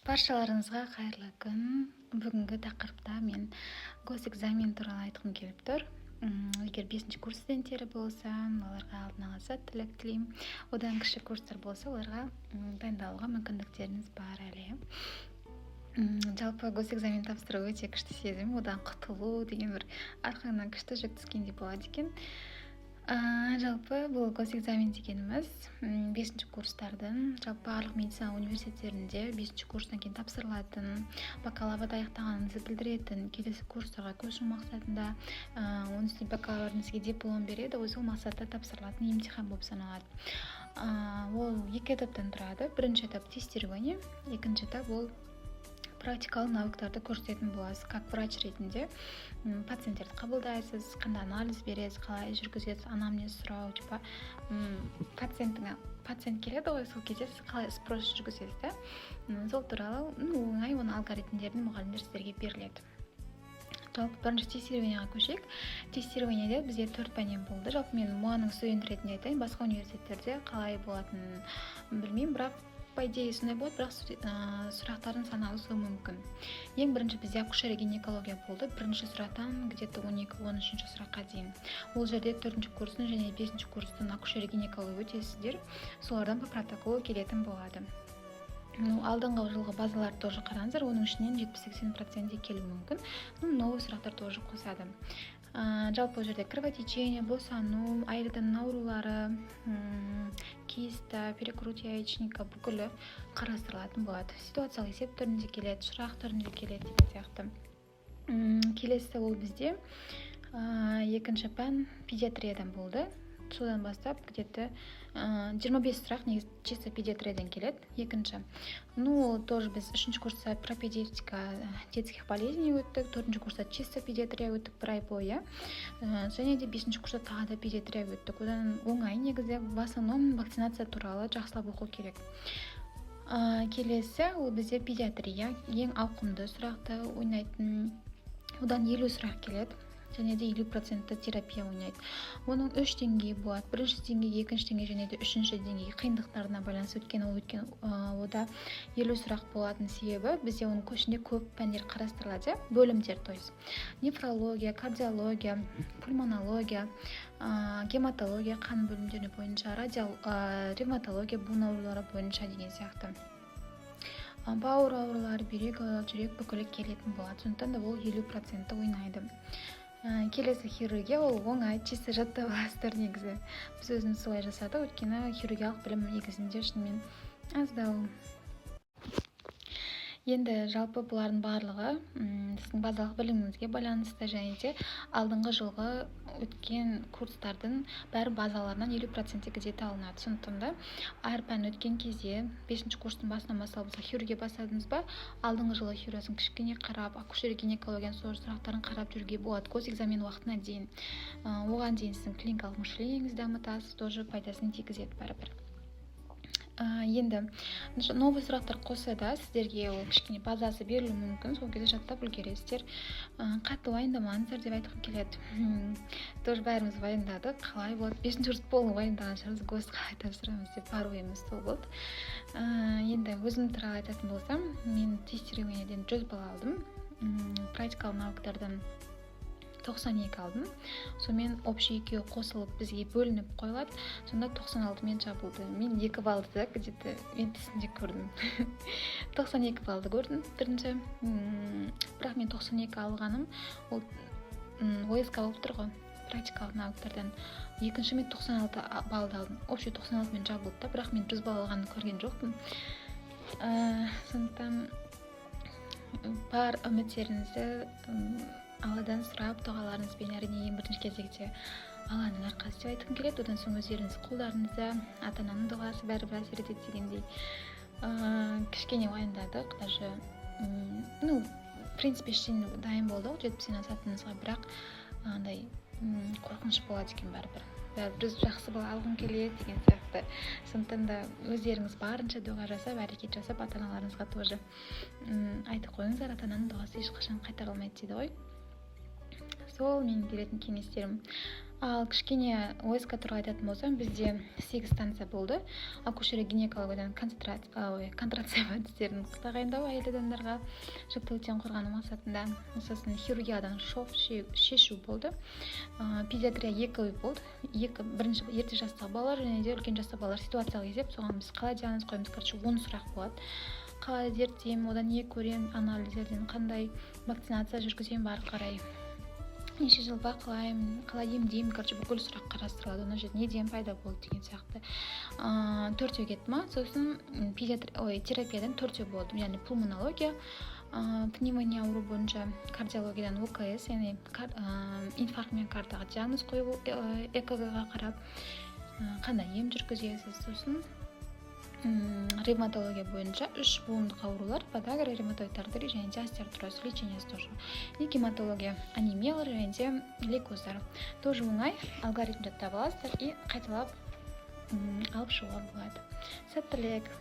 Баршаларыңызға қайырлы күн! Бүгінгі тақырыпта мен госэкзамен туралы айтқым келіп тұр. Егер бесінші курс студенттері болса, оларға алдын ала сәттілік тілеймін. Одан кіші курстар болса, оларға дайындалуға мүмкіндіктеріңіз бар әлі. Жалпы госэкзамен тапсыру өте күшті сезім, одан құтылу деген бір арқаңнан күшті жүк түскендей болады екен. Жалпы бұл госэкзамен дегеніміз бесінші курстардың, жалпы барлық медицина университеттерінде бесінші курстан кейін тапсырылатын, бакалаврды аяқтағаныңызды білдіретін, келесі курстарға көшу мақсатында, оның үстіне бакалаврдың сізге диплом береді ғой, сол мақсатта тапсырылатын емтихан болып саналады. Ол екі этаптан тұрады. Бірінші этап — тестирование, екінші этап — ол практикалық навыктарды көрсететін боласыз, как врач ретінде пациенттерді қабылдайсыз, қандай анализ бересіз, қалай жүргізесіз, анамнез сұрау, типа пациенттің, пациент келеді ғой, сол кезде сіз қалай спрос жүргізесіз да, сол туралы. Ну, оңай, оның алгоритмдерін мұғалімдер сіздерге беріледі. Жалпы бірінші тестированияға көшейік. Тестированиеде бізде төрт пәннен болды. Жалпы мен МУА-ның студенті ретінде айтайын, басқа университеттерде қалай болатынын білмеймін, бірақ по идее сондай болады, бірақ сұрақтардың саны ауысуы мүмкін. Ең бірінші бізде акушерия гинекология болды. Бірінші сұрақтан где-то 12, 13-сұраққа дейін. Ол жерде төртінші курстың және бесінші курстың акушерия гинекология өтесіздер, солардан по протоколу келетін болады. Ну, алдыңғы жылғы базаларды тоже қараңыздар, оның ішінен 70-80% келуі мүмкін. Ну, новый сұрақтар тоже қосады. Жалпы ол жерде кровотечение, босану, әйел адамның аурулары, киста, перекрут яичника, бүкілі қарастырылатын болады. Ситуациялық есеп түрінде келеді, сұрақ түрінде келеді деген сияқты. Келесі ол бізде екінші пән педиатриядан болды. Содан бастап где-то 25 сұрақ негізі чисто педиатриядан келеді. Екінші, ну, ол тоже біз үшінші курста пропедевтика детских болезней өттік, төртінші курста чисто педиатрия өттік бір ай бойы, және де бесінші курста тағы да педиатрия өттік. Одан оңай негізі, в основном вакцинация туралы жақсылап оқу керек. Келесі ол бізде педиатрия, ең ауқымды сұрақты ойнайтын, одан 50 сұрақ келеді және де 50%-ті терапия ойнайды. Оның үш деңгейі болады: бірінші деңгей, екінші деңгей және де үшінші деңгей, қиындықтарына байланысты. Өйткені ол өткен ода 50 сұрақ болатын себебі бізде оның ішінде көп пәндер қарастырылады, иә, бөлімдер, то есть нефрология, кардиология, пульмонология, гематология қан бөлімдері бойынша, ревматология буын аурулары бойынша деген сияқты, бауыр аурулары, бүйрек аурулары, жүрек, бүкілі келетін болады. Сондықтан да ол 50%-ті ойнайды. Келесі хирургия, ол оңай, чисто жаттап аласыздар. Негізі біз өзіміз солай жасадық, өйткені хирургиялық білім негізінде шынымен аздау. Енді жалпы бұлардың барлығы сіздің базалық біліміңізге байланысты және де алдыңғы жылғы өткен курстардың бәрі базаларынан 50%-ті где-то алынады. Сондықтан да әр пән өткен кезде, бесінші курстың басынан басталып, мысалы, хирургия бастадыңыз ба, алдыңғы жылы хирургиясын кішкене қарап, акушерия гинекологияның сол сұрақтарын қарап жүруге болады госэкзамен уақытына дейін. Оған дейін сіздің клиникалық мышлениеңізді дамытасыз, тоже пайдасын тигізеді бәрібір. Енді новый сұрақтар қосса да, сіздерге ол кішкене базасы берілуі мүмкін, сол кезде жаттап үлгересіздер. Қатты уайымдамаңыздар деп айтқым келеді. Тоже бәріміз уайымдадық, қалай болады. Бесінші курс полный уайымдаған шығармыз, гос қалай тапсырамыз деп, бар ойымыз сол болды. Енді өзім туралы айтатын болсам, мен тестированиеден 100 балл алдым, практикалық навыктардан 92 алдым. Сонымен общий екеуі қосылып бізге бөлініп қойылады, сонда 96-мен жабылды. Мен 2 баллды да где-то мен түсімде көрдім, 92 баллды көрдім бірінші. Бірақ мен 92 алғаным ол ОСК болып тұр ғой практикалық навыктардан. Екінші мен 96 баллды алдым, общий 96-мен жабылды да, бірақ мен 100 балл алғанын көрген жоқпын. Сондықтан бар үміттеріңізді Алладан сұрап, дұғаларыңызбен, әрине, ең бірінші кезекте Алланың арқасы деп айтқым келеді, одан соң өздеріңіз қолдарыңызда, ата ананың дұғасы бәрібір әсер етеді дегендей. Кішкене уайымдадық даже. Ну, в принципе, іштен дайын болдық 70-тен асатынымызға, бірақ андай қорқыныш болады екен бәрібір, бәрібір жақсы бала алғым келеді деген сияқты. Сондықтан да өздеріңіз барынша дұға жасап, әрекет жасап, ата аналарыңызға тоже айтып қойыңыздар. Ата ананың дұғасы ешқашан қайтарылмайды дейді ғой. Сол менің беретін кеңестерім. Ал кішкене ОСК туралы айтатын болсам, бізде сегіз станция болды. Акушерия, гинекологиядан ой, контрацепция әдістерін тағайындау әйел адамдарға жүктіліктен қорғану мақсатында, сосын хирургиядан шов шешу болды. Педиатрия екі болды, екі: бірінші ерте жастағы балалар және де үлкен жастағы балалар. Ситуациялық есеп, соған біз қалай диагноз қоямыз, короче, 10 сұрақ болады: қалай зерттеймін, одан не көремін, анализдерден, қандай вакцинация жүргіземін, ары қарай неше жыл бақылаймын, қалай емдеймін, короче, бүкіл сұрақ қарастырылады ана жерде, неден пайда болды деген сияқты. Төртеу кетті ма, сосын педиатр, ой, терапиядан төртеу болды, яғни пульмонология, пневмония ауру бойынша, кардиологиядан ОКС, яғни инфаркт миокардаға диагноз қою, ЭКГ ға қарап, қандай ем жүргізесіз, сосын ревматология бойынша үш буындық аурулар: подагра, ревматоид артрит және де остеоартроз, лечение сі тоже, и гематология, анемиялар және де лейкоздар. Тоже оңай, алгоритм жаттап аласыздар и қайталап алып шығуға болады. Сәттілік!